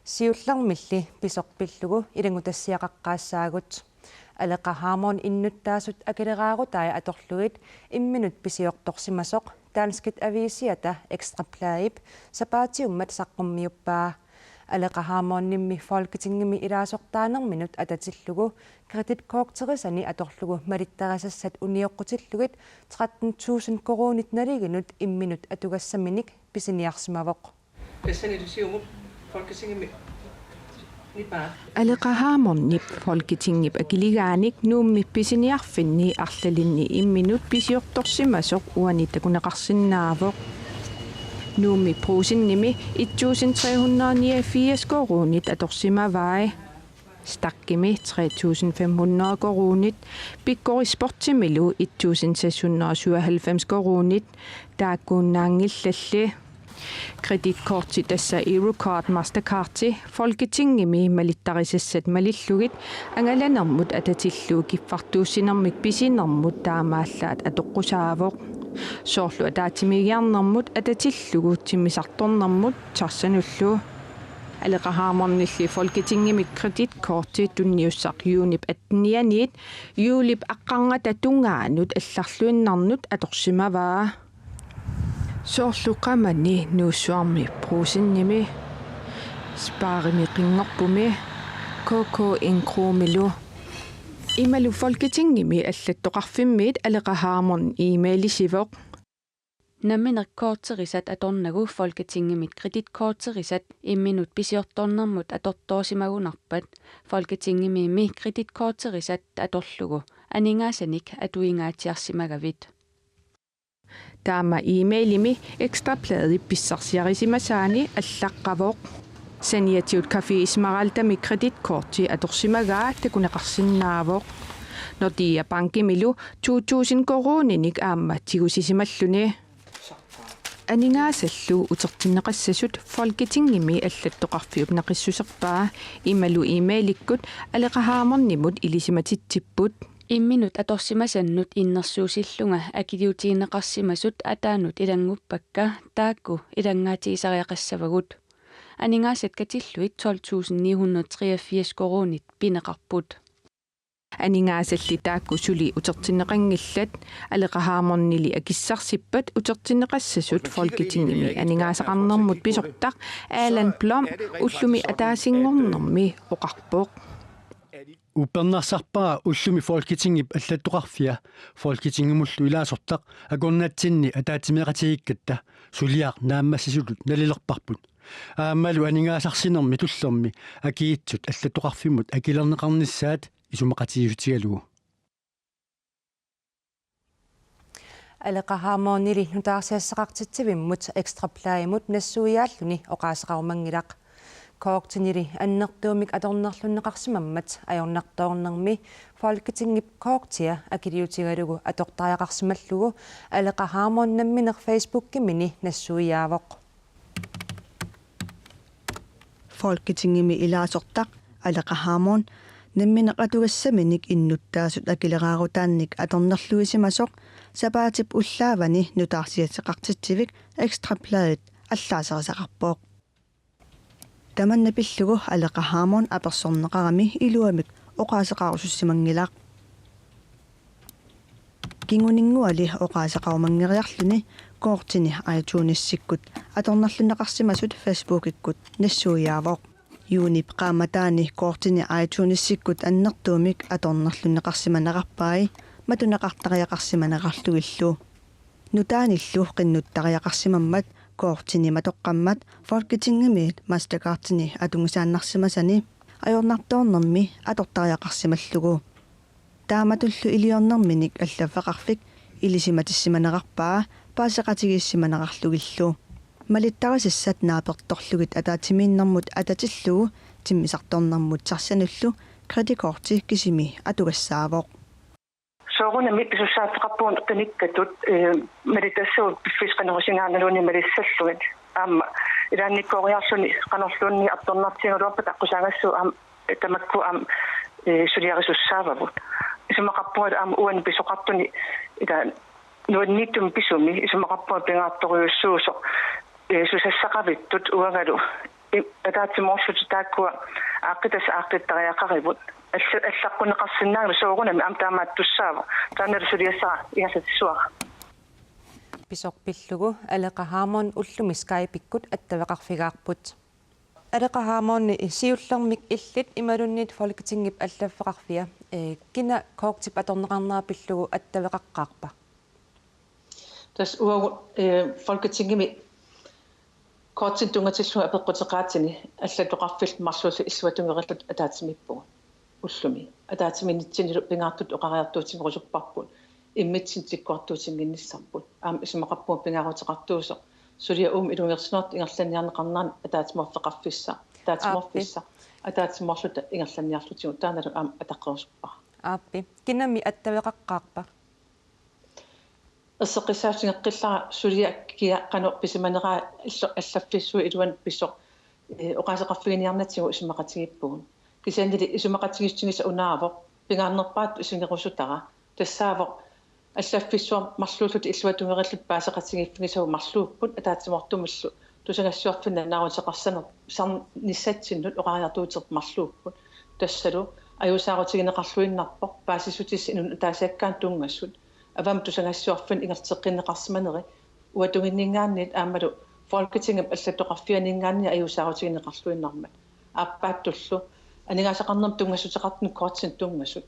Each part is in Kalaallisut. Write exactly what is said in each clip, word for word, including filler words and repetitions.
Siullermilli pisoq pillugu ilanngutassiaqaqqaassaagut. Aleqa Hammond innuttaasut akileraarutai atorlugit imminut pisiortorsimasoq danskit aviisiata Ekstra Bladip sapaatiummat saqqummiuppaa. Aleqa Hammondimmi Folketingimi ilaasortaanerminut atatillugu kreditkorterisani atorlugu malittarisassat unioqqutillugit tretten tusind koruunit nalinginut imminut atugassaminik pisiniarsimavoq. Tassani Siumut Folketingimi nipaa. Aleqa Hammondip Folketingip akiligaanik Nuummi pisiniarfinni arlalinni imminut pisiortorsimasoq uani takuneqarsinnaavoq. Nuummi Brugsenimi et tusind tre hundrede niogfirs koruunit atorsimavai. Starkimi tre tusind fem hundrede koruunit, Pikkori Sportsimilu et tusind seks hundrede syvoghalvfems koruunit, taakkuinnaanngillalli. Kreditkorti, tassa Eurocard Mastercardi, Folketingimi malittarisassat malillugit angalanermut atatillugu kiffartuussinermik pisinermut taamaallaat atoqqusaavoq. Soorlu ataatsimiigiarnermut atatillugu timmisartornermut taxanullu. Aleqa Hammondilli Folketingimi kreditkorti tunniussaq juunip attenianiit juulip aqqarnata tungaanut allarluinnarnut atorsimavaa. Soorlu Qamani Nuussuarmi Brugsenimi, Sparimi Qinngorpumi, K K N Kromilu. Imalu Folketingimi allattoqarfimmiit Aleqa Hammond e-mailisivoq. Nammineq korterisat atornagu Folketingimit kreditkorterisat imminut pisiortornermut atortoorsimagunarpat Folketingimiimmi kreditkorterisat atorlugu aningaasanik atuingaatsiarsimagavit. Taama e-mailimi Ekstra Bladip pissarsiarisimasaani allaqqavoq. Saniatigut Café Esmeraldami kreditkorti atorsimagaa takuneqarsinnaavoq. Nordea Bankimilu to tusind koruuninik aamma tigusisimalluni. Aningaasallu utertinneqassasut Folketingimi allattoqarfiup naqissuserpaa imalu e-mailikkut Aleqa Hammondimut ilisimatitsipput. Imminut atorsimasannut innersuussillunga akiliutigineqarsimasut ataanut ilannguppakka taakku ilanngaatigisariaqassavagut. Aningaasat katillugit tolv tusind ni hundrede treogfirs koruunit pineqarput. Aningaasalli taakku suli utertinneqanngillat, Aleqa Hammondili akissarsippat utertinneqassasut Folketingimi aningaasaqarnermut pisortaq Allan Blom ullumi ataasinngornermi oqarpoq. Uppernarsarpara ullumi Folketingip allattoqarfia Folketingimullu ilaasortaq akornatsinni ataatsimeeqatigiikkatta suliaq naammassisutut nalilerparput. Aammalu aningaasarsinermi tullermi akiitsut allattoqarfimmut akilerneqarnissaat isumaqatigiissutigalugu. Aleqa Hammondili nutaarsiassaqartitsivimmut Ekstra Bladimut nassuiaalluni oqaaseqarumanngilaq. Kortinili annertuumik atornerlunneqarsimammat ajornartoornermi Folketingip kortia akiliutigalugu atortariaqarsimallugu Aleqa Hammond nammineq Facebookimini nassuiaavoq. Folketingimi ilaasortaq Aleqa Hammond nammineq atugassaminik innuttaasut akileraarutaannik atornerluisimasoq sapaatip ullaavani nutaarsiassaqartitsivik Ekstra Bladet allaaserisaqarpoq. Tamanna pillugu Aleqa Hammond apersorneqarami iluamik oqaaseqarusussimanngilaq. Kinguninnguali oqaaseqarumanngeriarluni kortini iTunesikkut atornerlunneqarsimasut Facebookikkut nassuiaavoq. Juunip qaammataani kortini iTunesikkut annertuumik atornerlunneqarsimanerarpai matuneqartariaqarsimanerarlugillu. Nutaanillu qinnuttariaqarsimammat kortini matoqqammat Folketingimiit Mastercardini atugisaannarsimasani ajornartoornermi atortariaqarsimallugu. Taamatullu iliornerminik allaffeqarfik ilisimatissimanerarpaa paaseqatigiissimanerarlugillu. Malittarisassat naapertorlugit ataatsimiinnermut atatillugu timmisartornermut taxanullu kreditkorti kisimi atugassaavoq. Soorunami pisussaaffeqarpugut qinikkatut, eh, malittassavut piffissaq qanoq isiginerluunniit malissallugit. Aamma ilaannikkooriarluni qanorluunniit artornartigigaluarpat aqqusaagassat aamma, eh, tamakku aamma, eh, suliarisussaavavut. Isumaqarpunga aamma uani pisoqartuni ila nuanniitsumik pisumi isumaqarpunga pingaartorujussuusoq, eh, susassaqavittut uangalu i-, ataatsimoorlutik taakkua aaqqitassat aaqqittariaqarivut. Alla-, allaqquneqarsinnaanngilaq soorunami aamma taamaattussaavoq. Taannalu suliassara ingerlatsisuara. Pisoq pillugu Aleqa Hammond ullumi Skype-ikkut attaveqarfigaarput. Aleqa Hammond, siullermik illit imaluunniit Folketingip allaffeqarfia, eh, kina kortip atorneqarnera pillugu attaveqaqqaarpa? Tassa uagut, eh, Folketingimi kortinik tunngatillugu apeqquteqaatini allattoqarfillu marluulluta illuatungeriilluta ataatsimiippugut ullumi. Ataatsimiinnitsinnilu pingaartutut oqariartuutigerusupparput immitsinnut tikkuartuutinnginnissarput. Aamma isumaqarpunga pingaaruteqartuusoq suliaq uuma ilungersunartut ingerlanniarneqarnerani ataatsimoorfeqarfissaq, ataatsimoorfissaq, ataatsimoorluta ingerlanniarlutigu, taannalu aamma ataqqerusuppara. Aappi. Kinami attaveqaqqaarpa? Erseqqissaatigeqqillara suliaq kia qanoq pisimaneraa illu-, allaffissuup iluani pisoq, eh, oqaaseqarfiginiarnatsigu isumaqatigiippugut. Kisiannili isumaqatigiissutigisaq unaavoq, pingaarnerpaatut isigerusutara. Tassaavoq allaffissuarmut marluulluta illuatungeriilluta paaseqatigiiffigisagut marluupput, ataatsimoortumillu tusagassiorfinnut nannaaruteqarsaner-, sar-, nissatsinnut oqariartuuterput marluupput. Tassalu ajuusaarutigineqarluinnarpoq paasissutissat inunnut ataasiakkaanut tunngasut, avammut tusagassiorfinnut ingerlateqqinneqarsimaneri uatunginninngaanniit aammalu Folketingip allattoqarfianinngaanniit ajuusaarutigineqarluinnarmat. Aappaattullu aningaasaqarnermut tunngassuteqartunut kortinut tunngasut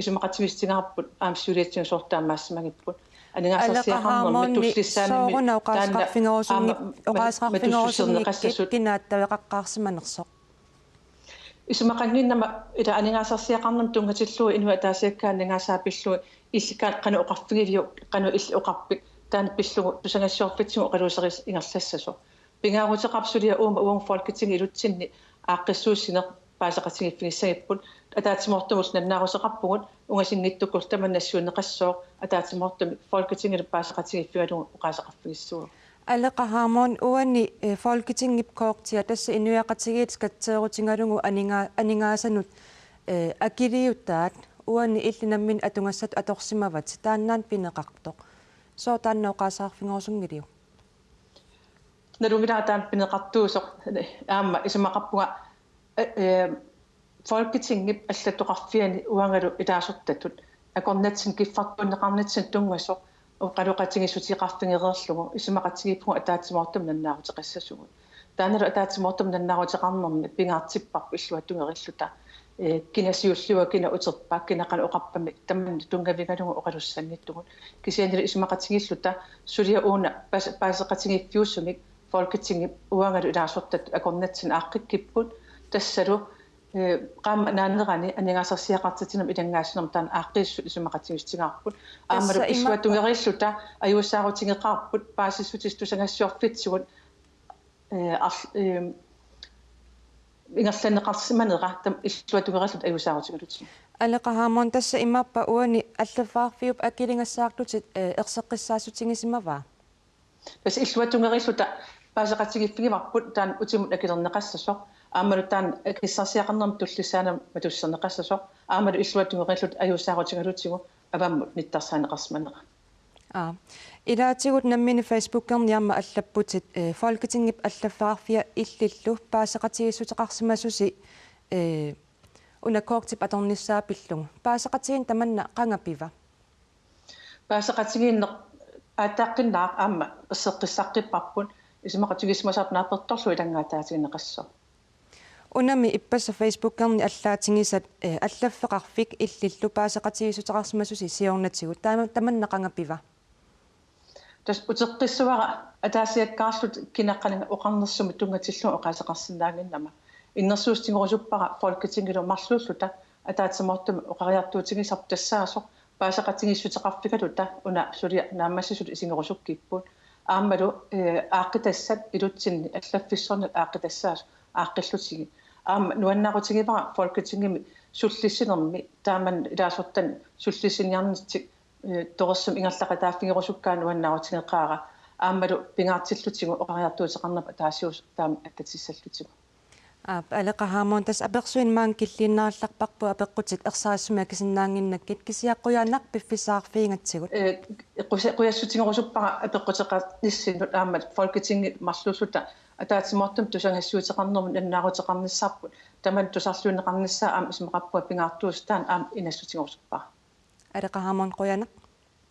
isumaqatigiissutigaarput, aamma siuliatigut soorlu taamaasimagipput. Aleqa Aningaasarsiaqarnermi Hammond, tullissaanimi sooruna taanna oqaaseqarfigerusunngip-, aamma ma-, oqaaseqarfigerusunngikkuit matussuserneqassasut. Kina attaveqaqqaarsimanersoq? Isumaqannginnama ila aningaasarsiaqarnermut tunngatillugu inuit ataasiakkaat aningaasaat pillugit illit qanoq oqarfigiviuk, qanoq illit oqarpit, taanna pillugu tusagassiorfitsigut oqaluuserisassat ingerlassasoq. Pingaaruteqarpoq suliaq uuma uagut Folketingip ilutsinni aaqqissuussineq paaseqatigiiffigissagipput, ataatsimoortumillu nannaaruteqarpugut, ungasinngitsukkut tamanna nassiunneqassooq, ataatsimoortumik Folketingilu paaseqatigiiffigalugu oqaaseqarfigissagipput. Aleqa Hammond, uani, eh, Folketingip kortia, tassa inuiaqatigiit skatseerutigalugu aninga-, aningaasanut, eh, akiliutaat, uani illit nammineq atugassatut atorsimavat, taannaana pineqartoq. Sooq taanna oqaaseqarfigerusunngiliuk? Nalunngilara taanna pineqartuusoq, aamma isumaqarpunga, eh, eh, Folketingip allattoqarfiani uangalu ilaasortatut akornatsinni kiffartuunneqarnitsinni tunngasoq oqaloqatigiissuteqarfigereerlugu isumaqatigiippugut ataatsimoortumik nannaaruteqassasugut. Taannalu ataatsimoortumik nannaaruteqarnermi pingaartipparput illuatungeriilluta, eh, kina siulliua, kina uterpaa, kina qanoq oqarpamik, tamanna tunngavigalugu oqalussanngitsugut. Kisiannili isumaqatigiilluta suliaq uuna pas-, paaseqatigiiffiusumik Folketingip uangalu ilaasortatut akornatsinni aaqqikkipput, tassalu, eh, qaammat naanerani aningaasarsiaqartitsinermut ilanngaassusinermut taanna aaqqiissut isumaqatigiissutigaarput. Aammalu tassa ima- illuatungeriilluta ajuusaarutigeqaarput paasissutissat tusagassiorfitsigut, eh, arl-, eh, ingerlanneqarsimanera tam-, illuatungeriilluta ajuusaarutigalutigu. Aleqa Hammond, tassa imaappa uani allaffeqarfiup akiligassaarlutit, eh, erseqqissaassutigisimavaa? Tassa illuatungeriilluta paaseqatigiiffigivarput taanna utimut akilerneqassasoq, aammalu taanna akissarsiaqarnermut tullissaanermut matussuserneqassasoq, aammalu illuatungeriilluta ajuusaarutigalutigu avammut nittarsaaneqarsimanera. Aa. Ilaatigut nammineq Facebookerni aamma allapputit, eh, Folketingip allaffeqarfia illillu paaseqatigiissuteqarsimasusi, eh, una kortip atornissaa pillugu. Paaseqatigiinneq tamanna qanga piva? Paaseqatigiinneq aatsaaqqinnaaq aamma erseqqissaqqipparput, isumaqatigiissimasarput naapertorlugu ilanngaataatigineqassaaq. Unami ippassaq Facebookerni allaatigisat, eh, allaffeqarfik illillu paaseqatigiissuteqarsimasusi siornatigut. Taama-, tamanna qanga piva? Tassa uteqqissavara ataasiakkaarluta kina qanoq oqarnersumik tunngatillugu oqaaseqarsinnaannginnama. Innersuussutigerusuppara Folketingilu marluulluta ataatsimoortumik oqariartuutigisarput tassaasoq paaseqatigiissuteqarfigaluta una suliaq naammassisutut isigerusukkipput. Aammalu, eh, aaqqitassat ilutsinni allaffissornikkut aaqqitassaasoq aaqqillutigit. Aamma nuannaarutigivara Folketingimi sullissinermi taamani ilaasortani sullissiniarnitsik, eh, torersumik ingerlaqataaffigerusukkaangat nuannaarutigeqaara. Aammalu pingaartillutigu oqariartuuteqarnerput ataasiusoq taama attatissallutigu. Aap, Aleqa Hammond, tassa apersuineq maanga killiinnarallarparput, apeqqutit ersarissumik akisinnaannginnakkit, kisianni qujanaq piffissaqarfigigatsigut. Eh, quja-, qujassutigerusuppara apeqquteqarnissinnut aamma Folketingip marluulluta ataatsimoortumik tusagassiuuteqarnermut nalunaaruteqarnissarput, tamanna tusarluunneqarnissaa aamma isumaqarpunga pingaartuusoq, taanna aamma inassutigerusuppara. Aleqa Hammond, qujanaq.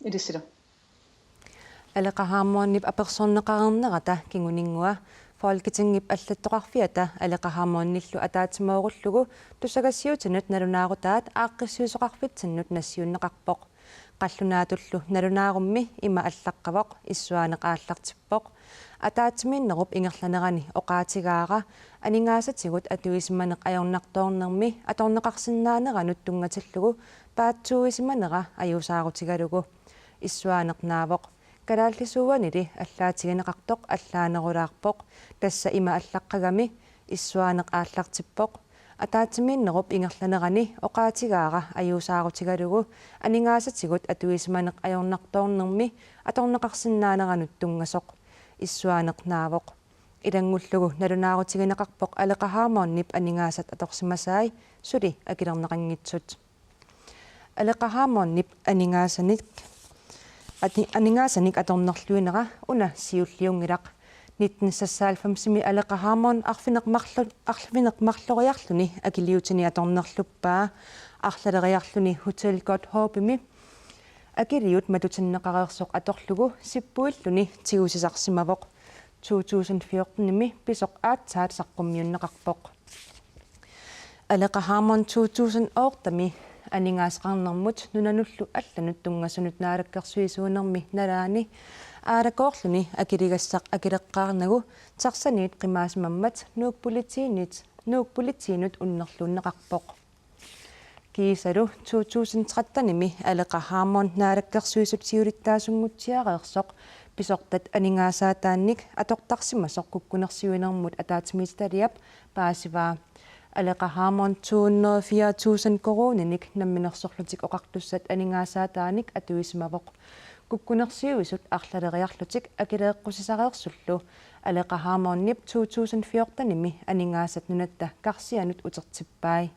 Ilissilu. Aleqa Hammondip apersorneqareernerata kinguninngua Folketingip allattoqarfiata Aleqa Hammondillu ataatsimoorullugu tusagassiuutinut nalunaarutaat aaqqissuisoqarfitsinnut nassiunneqarpoq. Qallunaatullu nalunaarummi ima allaqqavoq, issuaaneq aallartippoq. Ataatsimiinnerup ingerlanerani oqaatigaara aningaasatigut atuisimaneq ajornartoornermi atorneqarsinnaaneranut tunngatillugu paatsuuisimanera ajuusaarutigalugu. Issuaaneq naavoq. Kalaallisuuanili allaatigineqartoq allaanerulaarpoq. Tassa ima allaqqagami, issuaaneq aallartippoq. Ataatsimiinnerup ingerlanerani oqaatigaara ajuusaarutigalugu aningaasatigut atuisimaneq ajornartoornermi atorneqarsinnaaneranut tunngasoq. Issuaaneq naavoq. Ilanngullugu nalunaarutigineqarpoq Aleqa Hammondip aningaasat atorsimasai suli akilerneqanngitsut. Aleqa Hammondip aningaasanik, ati-, aningaasanik atornerluinera una siulliunngilaq. Nitten seksoghalvfemsimi Aleqa Hammond arfineq-marlo-, arfineq-marloriarluni akiliutini atornerluppaa. Arlaleriarluni Hotel Godthåbimi akiliut matutinneqareersoq atorlugu sippuilluni tigusisarsimavoq. To tusind fjortenimi pisoq aatsaat saqqummiunneqarpoq. Aleqa Hammond to tusind ottemi aningaasaqarnermut nunanullu allanut tunngasunut naalakkersuisuunermi nalaani aalakoorluni akiligassaq akileqqaarnagu taxaniit qimaasimammat Nuuk Politiinit, Nuuk Politiinut unnerluunneqarpoq. Kiisalu to tusind trettenimi Aleqa Hammond naalakkersuisut siulittaasunngutsiareersoq pisortat aningaasaataannik atortarsimasoq kukkunersiuinermut ataatsimiititaliap paasivaa. Aleqa Hammond to hundrede og fire tusind koruuninik Namminersorlutik Oqartussat aningaasaataanik atuisimavoq. Kukkunersiuisut arlaleriarlutik akileeqqusisareersullu Aleqa Hammondip to tusind fjortenimi aningaasat nunatta karsianut utertippai.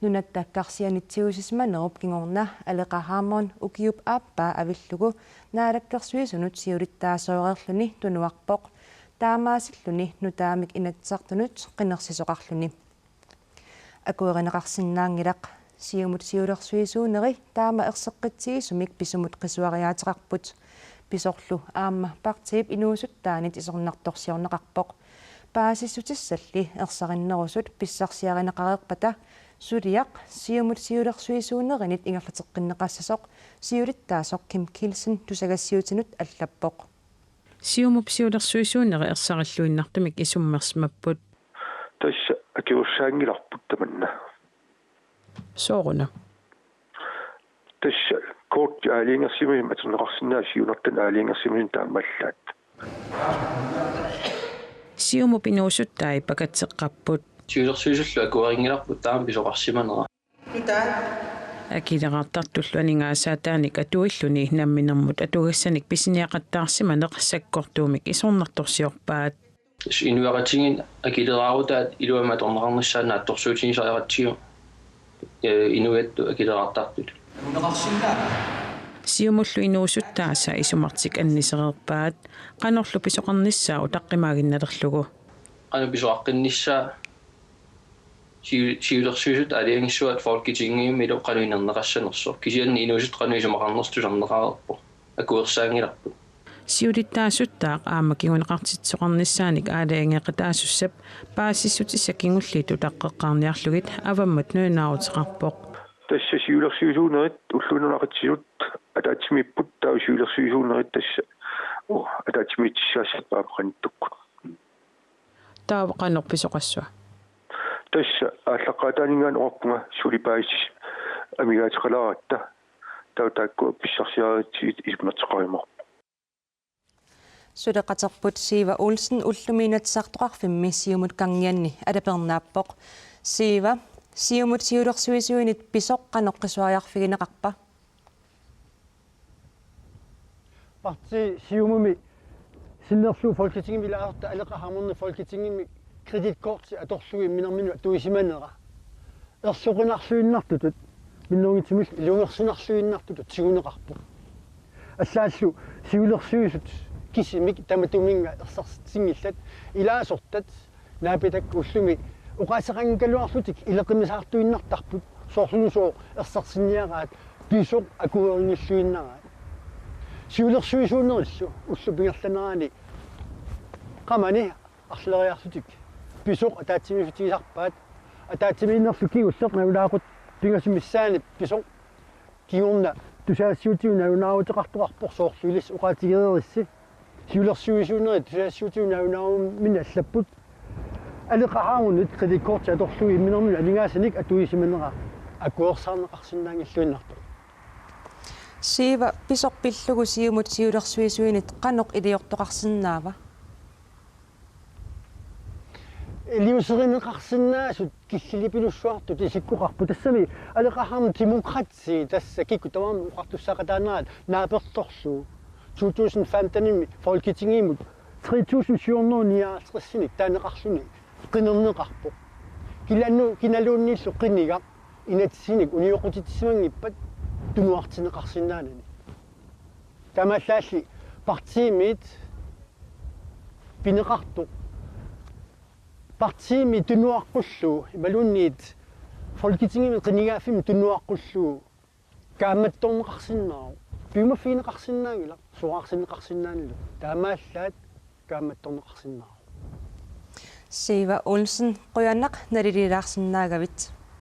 Nunatta karsianit tigusisimanerup kingorna Aleqa Hammond ukiup aappaa avillugu naalakkersuisunut siulittaasooreerluni tunuarpoq, taamaasilluni nutaamik Inatsisartunut qinersisoqarluni. Akuerineqarsinnaanngilaq. Siumut siulersuisuuneri taama erseqqitsigisumik pisumut qisuariaateqarput. Pisorlu aamma partiip inuusuttaanit isornartorsiorneqarpoq. Paasissutissalli ersarinnerusut pissarsiarineqareerpata suliaq Siumut siulersuisuunerinit ingerlateqqinneqassasoq siulittaasoq Kim Kielsen tusagassiuutinut allappoq. Siumup siulersuisuuneri ersarilluinnartumik isummersimapput. Tassa akuersaanngilarput tamanna. Sooruna? Tassa korti aalajangersimasumik atorneqarsinnaasut siunertanut aalajangersimasumik taamaallaat. Siumup inuusuttai pakatseqqapput. Siulersuisullu akuerinngilarput taama pisoqarsimanera. Akileraartartullu aningaasaataannik atuilluni namminermut atugassanik pisiniaqattaarsimaneq sakkortuumik isornartorsiorpaat. Inuiaqatigiinni akileraarutaat iluamik atorneqarnissaat naatsorsuutigisariaqartigu, eh, inuiattut akileraartartut. Siumullu inuusuttaasa isumartik annisereerpaat, qanorlu pisoqarnissaa utaqqimaaginnalerlugu. Qanoq pisoqaqqinnissaa siu-, siulersuisut aalajangissavat Folketingimilu qanoq inerneqassanersoq. Kisianni inuusuttut qanoq isumaqarnersut tusarneqareerpoq. Akuersaanngilarput. Siulittaasuttaaq aamma kinguneqartitsisoqarnissaanik aalajangeeqataasussap paasissutissat kingulliit utaqqeqqaarniarlugit avammut nalunaaruteqarpoq. Tassa siulersuisuunerit ulluinnarni nunaqarfimmiut ataatsimiipput, taava siulersuisuunerit tassa, oh, ataatsimiitissaassappat aamma qanittukkut. Taava qanoq pisoqassava? Tassa aallaqqaataaninngaanniit oqarpunga suli paasissutissat amigaateqalaaratta, taava taakkua pissarsiaritsigit isummerteqqarumaarput. Suleqaterput Siiva Olsen ullumi Inatsisartoqarfimmi Siumut Kangianni alapernaappoq. Siiva, Siumut siulersuisuinit pisoq qanoq qisuariarfigineqarpa? Partii Siumumi sinnerlugu Folketingimi ilaarutta Aleqa Hammondip Folketingimi kreditkorti atorlugu imminerminut atuisimanera erloqinarluinnartutut, minnerunngitsumillu ilungersunarluinnartutut tiguneqarpoq. Allaallu siulersuisut kisimik tamatuminnga ersarissinngillat, ilaasortat naapitakka ullumi oqaaseqanngikkaluarlutik ileqimisaartuinnartarput, soorlulusooq ersarissiniaraat pisoq akuerinngilluinnaraat. Siulersuisuunerillu ullup ingerlanerani qamani arlaleriarlutik pisoq ataatsimiiffutigisarpaat. Ataatsimiinnerlu kingulleq nalunaaqutaq pingasut missaanni pisoq kingorna tusagassiuutitigut nalunaaruteqartoqarpoq, soorlu ilissi oqaatigereerissi. Siulersuisuunerit tusagassiuutitigut nalunaaruminnik allapput aleqaqarunit kreditkorti atorlugu imminerminut aningaasanik atuisimanera akuersaarneqarsinnaanngilluinnarpoq. Siiva, pisoq pillugu siumut siulersuisuinit qanoq iliortoqarsinnaava? Iliuuserineqarsinnaasut killilipilussuartut isikkoqarput. Tassami aleqaqarneq demokrati, tassa kikkut tamarmik oqartussaaqataanerat naapertorlugu to tusind femtenimi Folketingimut tre tusind syv hundrede nioghalvtredsinik taaneqarluni qinerneqarpoq. Kilannu-, kinaluunniillu qinigaq inatsisinik unioqqutitsimanngippat tunuartinneqarsinnaanani. Taamaallaalli partiimiit pineqartoq, partiimi tunuaqqullugu imaluunniit Folketingimi qinigaaffimmi tunuaqqullugu kaammattorneqarsinnaavoq. Piumaffigineqarsinnaanngilaq, soraarsinneqarsinnaanillu. Taamaallaat kaammattorneqarsinnaavoq. Siiva Olsen, qujanaq nalililaarsinnaagavit.